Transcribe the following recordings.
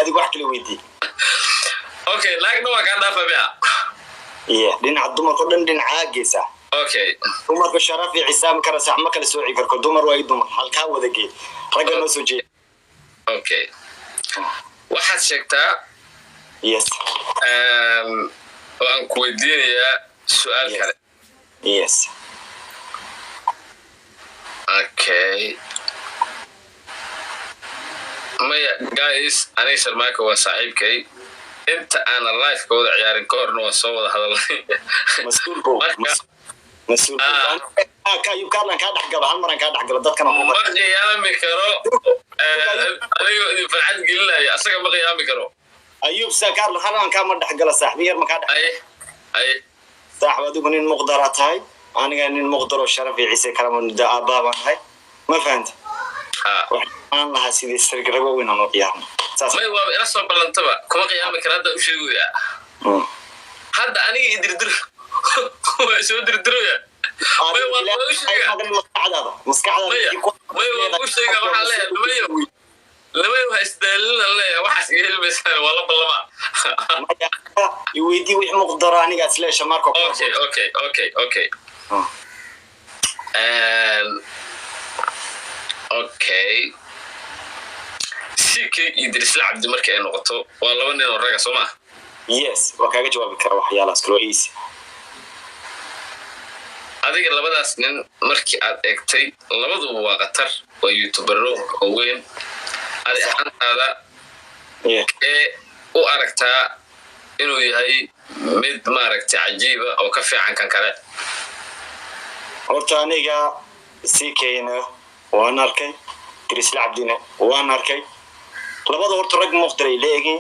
Adiga wax kala weydii. Okay, naagna waa kaa dhaafa miya? Iya, dhinaca dumarka o dhan dhinacaa geesa. Dumarka sharaf iyo cisaam kara sax ma kala sooci karko. Dumar waa i dumar, halkaa wada geed, ragga noo soo jeeda. Okay, waxaad sheegtaa oo aan ku weydiinayaa su-aal kale. Okay, maya guys, aniga Sharmaaka waa saaxiibkay. Inta aanan live-ka wada ciyaarin ka horna waan soo wada hadalnay. Mas-uulko. Mas-uulko. Kaarlan kaa dhexgalo, hal maran kaa dhexgalo dadkana. Ma qiyaami karo anigoo idin farxad gelinaya, asaga ma qiyaami karo. Ayub sa Kaarlan, hal aan kaama dhexgalo, saaxib yar ma kaa dhex. Ay ay. Saaxib, adigu nin muqdara tahay, aniga nin muqdaro sharaf iyo ciise kalama aabbaa baan ahay, ma fahanta? Waxaan lahaa sidii sirg rag waaweyn aan u ciyaarno saas. May, waaba ila soo ballantaba, kuma qiyaami karo hadda u sheegaya. Hadda aniga i dirdir, waa soo dirdiraya. May, waa u sheega. Maskaxdaada, maskaxdaada. Maya, may, waa u sheega, waxaan leeyahay nimayo, nimayo, ha isdaalina leeyahay, waxaas iga helmaysaan, waa la ballamaa. Maya, iweydii wix muqdaro aniga isleesha marka. Okay. Okay, CK iyo Dirisla Cabdi markii ay noqoto, waa laba nin oo raga, soo ma? Yes, waa kaaga jawaabi kara waxyaalahaas kaloo easy. Adiga labadaas nin markii aad eegtay, labaduba waa khatar, waa youtubero oo weyn. Adi ahaantaada ee u aragtaa inuu yahay mid maaragtay cajiiba oo ka fiican kan kale? Horta aniga CK-na waan arkay, Dirisla Cabdina waan arkay. Labada horta rag muqdaray la egin,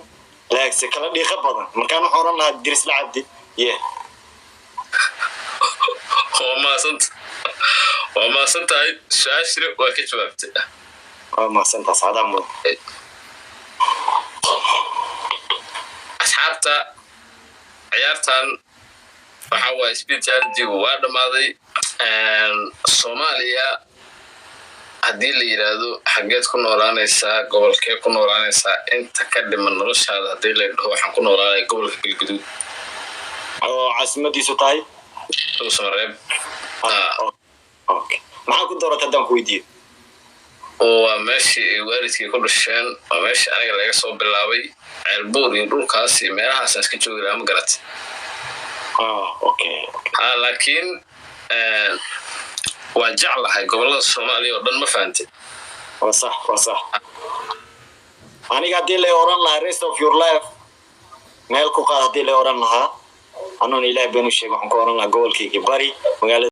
laagse kala dhiiqa badan. Markaan waxaan oran lahaa Dirisla Cabdi, yeah. Waa mahadsanta, waa mahadsan tahay, su-aashina waa ka jawaabtay. Waa mahadsantaas, adaa mudan. Asxaabta, ciyaartan waxa waaye speed challenge-gu waa dhammaaday. Soomaaliya haddii la yidhaahdo, xaggeed ku noolaanaysaa, gobolkee ku noolaanaysaa inta ka dhiman noloshaada? Haddii la dhaho, waxaan ku noolaanaya gobolka Galguduud. Oo caasimadiisu tahay? Dhuusamareeb. Okay, maxaa ku dooratay haddaan ku weydiiyo? Waa meeshii ay waalidkii ku dhasheen, waa meeshii aniga laga soo bilaabay. Ceelbuur iyo dhulkaas iyo meelahaasaan iska joogi lahaa, ma garat? Okay. Ha, laakiin waa jeclahay gobolada Soomaaliya oo dhan, ma fahantay? Waa sax, waa sax. Aniga haddii lay oran lahaa "rest of your life meel ku qaad", haddii lay oran lahaa, anoon Ilaah been u sheeg, waxaan ku oran lahaa gobolkaygii Bari, magaalada